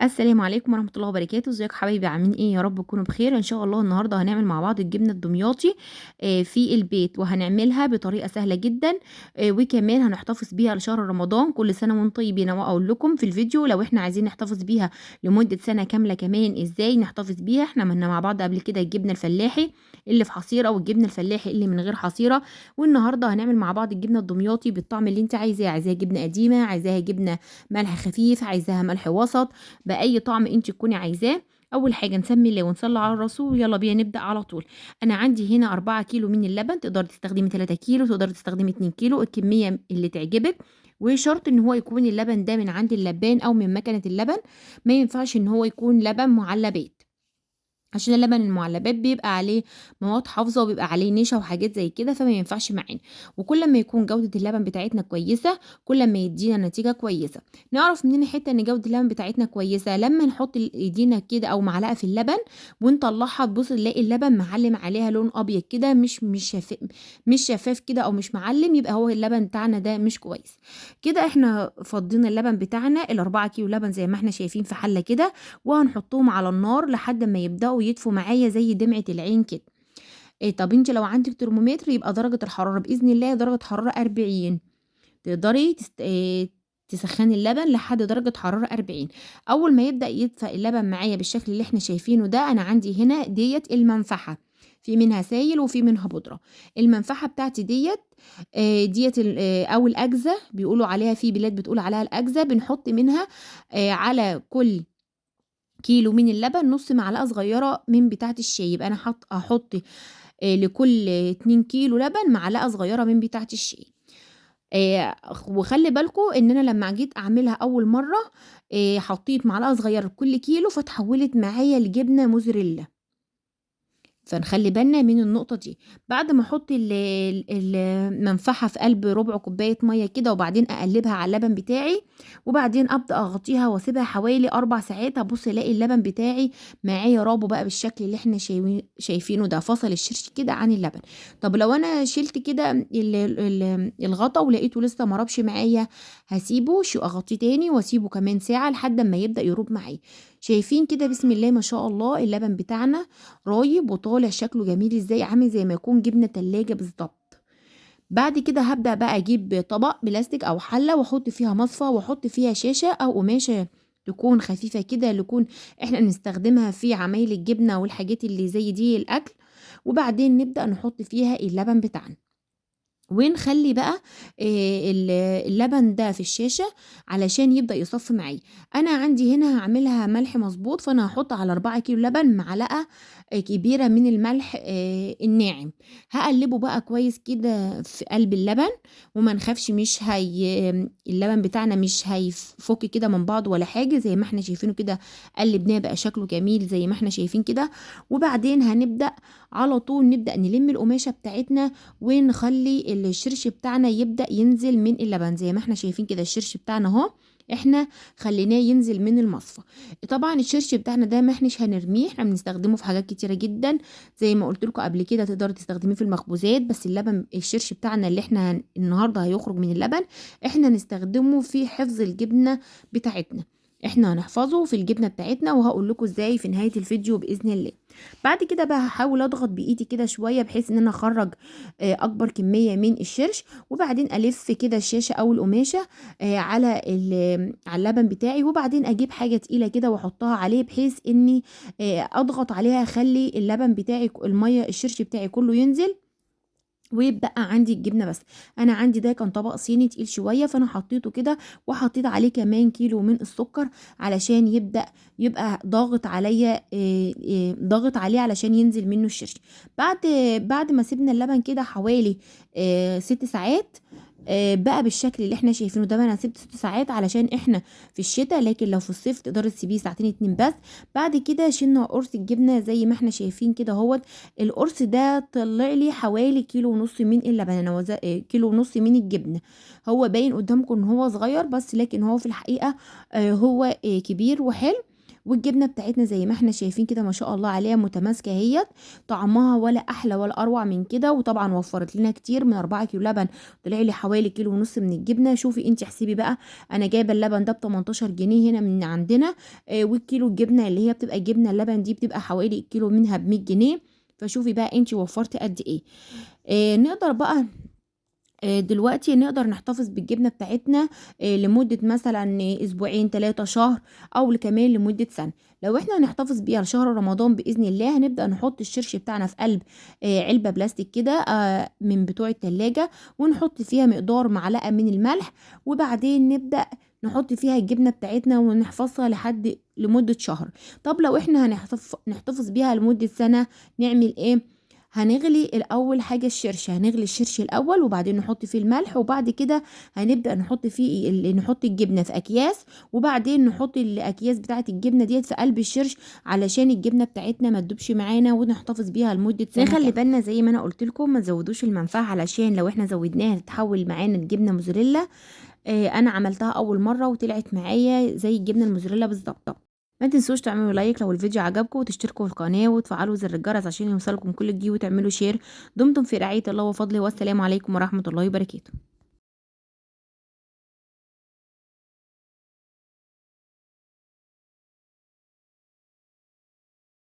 السلام عليكم ورحمة الله وبركاته. ازيكم حبايبي؟ عاملين ايه؟ يا رب تكونوا بخير ان شاء الله. النهارده هنعمل مع بعض الجبنة الدمياطي في البيت، وهنعملها بطريقة سهلة جدا، وكمان هنحتفظ بيها لشهر رمضان. كل سنة وانتم طيبين. واقول لكم في الفيديو لو احنا عايزين نحتفظ بيها لمدة سنة كاملة كمان ازاي نحتفظ بيها. احنا عملنا مع بعض قبل كده الجبنة الفلاحي اللي في حصيرة والجبنة الفلاحي اللي من غير حصيرة، والنهارده هنعمل مع بعض الجبنة الدمياطي بالطعم اللي انت عايزاه. عايزاها جبنة قديمة، عايزاها جبنة ملح خفيف، عايزاها ملح وسط، باي طعم انت تكوني عايزاه. اول حاجة نسمي الله ونصلي على الرسول، يلا بينا نبدا على طول. انا عندي هنا 4 كيلو من اللبن، تقدري تستخدمي 3 كيلو، تقدري تستخدمي 2 كيلو، الكمية اللي تعجبك. وشرط ان هو يكون اللبن ده من عند اللبان او من مكنه اللبن، ما ينفعش ان هو يكون لبن معلبات، عشان اللبن المعلبات بيبقى عليه مواد حافظه وبيبقى عليه نشا وحاجات زي كده، فما ينفعش معانا. وكل ما يكون جوده اللبن بتاعتنا كويسة كل ما يدينا نتيجة كويسة. نعرف منين حتة ان جوده اللبن بتاعتنا كويسة؟ لما نحط ايدينا كده او معلقه في اللبن ونطلعها، تبص نلاقي اللبن معلم عليها لون ابيض كده، مش شفاف كده او مش معلم، يبقى هو اللبن بتاعنا ده مش كويس. كده احنا فضينا اللبن بتاعنا ال4 كيلو لبن زي ما احنا شايفين في حله كده، وهنحطهم على النار لحد ما يبداوا يدفوا معايا زي دمعة العين كده. طب انت لو عندك ترمومتر يبقى درجة الحرارة بإذن الله درجة حرارة 40، تقدري تسخني اللبن لحد درجة حرارة 40. أول ما يبدأ يدفى اللبن معايا بالشكل اللي احنا شايفينه ده، أنا عندي هنا ديت المنفحة، في منها سايل وفي منها بودرة. المنفحة بتاعتي ديت، ديت أو الأجزة بيقولوا عليها، في بلاد بتقول عليها الأجزة. بنحط منها على كل كيلو من اللبن نص معلقة صغيرة من بتاعة الشاي. يبقى أنا هحط لكل 2 كيلو لبن معلقة صغيرة من بتاعة الشاي. وخلي بالكم إن أنا لما جيت أعملها أول مرة، حطيت معلقة صغيرة لكل كيلو، فتحولت معايا لجبنة موزاريلا، فنخلي بالنا من النقطة دي. بعد ما احط المنفحة في قلب ربع كوباية مية كده، وبعدين اقلبها على اللبن بتاعي، وبعدين ابدأ اغطيها واسيبها حوالي 4 ساعات. هبص الاقي اللبن بتاعي معايا رابه بقى بالشكل اللي احنا شايفينه ده، فصل الشرش كده عن اللبن. طب لو انا شلت كده الغطا ولقيته لسه ما رابش معايا، هسيبه شو اغطيه تاني واسيبه كمان ساعة لحد ما يبدأ يروب معايا. شايفين كده بسم الله ما شاء الله اللبن بتاعنا رايب وطالع شكله جميل ازاي، عامل زي ما يكون جبنه تلاجة بالظبط. بعد كده هبدأ بقى اجيب طبق بلاستيك او حلة واحط فيها مصفى، واحط فيها شاشة او قماشة تكون خفيفة كده، اللي يكون احنا بنستخدمها في عمايل الجبنة والحاجات اللي زي دي الاكل. وبعدين نبدأ نحط فيها اللبن بتاعنا، ونخلي بقى اللبن ده في الشاشة علشان يبدأ يصفي معايا. أنا عندي هنا هعملها ملح مظبوط، فأنا هحط على 4 كيلو لبن معلقة كبيرة من الملح الناعم. هقلبه بقى كويس كده في قلب اللبن، وما نخافش، اللبن بتاعنا مش هيفك كده من بعض ولا حاجة، زي ما احنا شايفينه كده قلبناه بقى شكله جميل زي ما احنا شايفين كده. وبعدين هنبدأ على طول نبدأ نلم القماشة بتاعتنا ونخلي الشرش بتاعنا يبدأ ينزل من اللبن زي ما احنا شايفين كده. الشرش بتاعنا اهو احنا خليناه ينزل من المصفى. طبعا الشرش بتاعنا ده ما احناش هنرميه، احنا بنستخدمه في حاجات كتيرة جدا زي ما قلت لكم قبل كده، تقدروا تستخدميه في المخبوزات. بس اللبن الشرش بتاعنا اللي احنا النهارده هيخرج من اللبن احنا نستخدمه في حفظ الجبنة بتاعتنا، احنا هنحفظه في الجبنة بتاعتنا، وهقول لكم ازاي في نهاية الفيديو بإذن الله. بعد كده بقى هحاول اضغط بايدي كده شوية بحيث ان انا اخرج اكبر كمية من الشرش، وبعدين الف كده الشاشة او القماشة، على اللبن بتاعي، وبعدين اجيب حاجة تقيلة كده واحطها عليه بحيث اني اضغط عليها اخلي اللبن بتاعي المية الشرش بتاعي كله ينزل، ويبقى عندي الجبنة بس. انا عندي ده كان طبق صيني تقيل شوية، فانا حطيته كده وحطيت عليه كمان كيلو من السكر علشان يبدا يبقى ضاغط عليا، ضاغط عليه علشان ينزل منه الشرش. بعد ما سيبنا اللبن كده حوالي 6 ساعات، بقى بالشكل اللي احنا شايفينه ده. انا سبت 6 ساعات علشان احنا في الشتاء، لكن لو في الصيف تقدري تسيبيه ساعتين 2 بس. بعد كده شلنا قرص الجبنة زي ما احنا شايفين كده اهوت. القرص ده طلع لي حوالي كيلو ونص من اللبن، انا كيلو ونص من الجبنة. هو باين قدامكم ان هو صغير بس، لكن هو في الحقيقة، هو كبير وحلو. والجبنه بتاعتنا زي ما احنا شايفين كده ما شاء الله عليها متماسكة اهيت، طعمها ولا احلى ولا اروع من كده. وطبعا وفرت لنا كتير، من 4 كيلو لبن طلع لي حوالي 1.5 كيلو من الجبنة. شوفي انت احسبي بقى، انا جايبه اللبن ده ب 18 جنيه هنا من عندنا، والكيلو الجبنة اللي هي بتبقى الجبنة اللبن دي بتبقى حوالي الكيلو منها ب 100 جنيه. فشوفي بقى انت وفرتي قد ايه. نقدر بقى دلوقتي نقدر نحتفظ بالجبنه بتاعتنا لمدة مثلا اسبوعين، 3 شهر، او كمان لمدة سنة. لو احنا هنحتفظ بيها لشهر رمضان باذن الله، هنبدا نحط الشرش بتاعنا في قلب علبة بلاستيك كده من بتوع التلاجة، ونحط فيها مقدار معلقه من الملح، وبعدين نبدا نحط فيها الجبنة بتاعتنا ونحفظها لمدة شهر. طب لو احنا نحتفظ بيها لمدة سنة نعمل ايه؟ هنغلي الاول حاجة الشرش، هنغلي الشرش الاول وبعدين نحط فيه الملح، وبعد كده هنبدا نحط فيه نحط الجبنة في اكياس، وبعدين نحط الاكياس بتاعه الجبنة ديت في قلب الشرش علشان الجبنة بتاعتنا ما تدوبش معانا ونحتفظ بيها لمدة سنة. نخلي بالنا زي ما انا قلت لكم ما تزودوش المنفعة، علشان لو احنا زودناها تتحول معانا الجبنة موزاريلا. انا عملتها اول مرة وطلعت معايا زي الجبنة الموزاريلا بالظبط. ما تنسوش تعملوا like لو الفيديو عجبكم، وتشتركوا في القناة وتفعلوا زر الجرس عشان يوصلكم كل جديد، وتعملوا share. دمتم في رعاية الله وفضله، والسلام عليكم ورحمة الله وبركاته.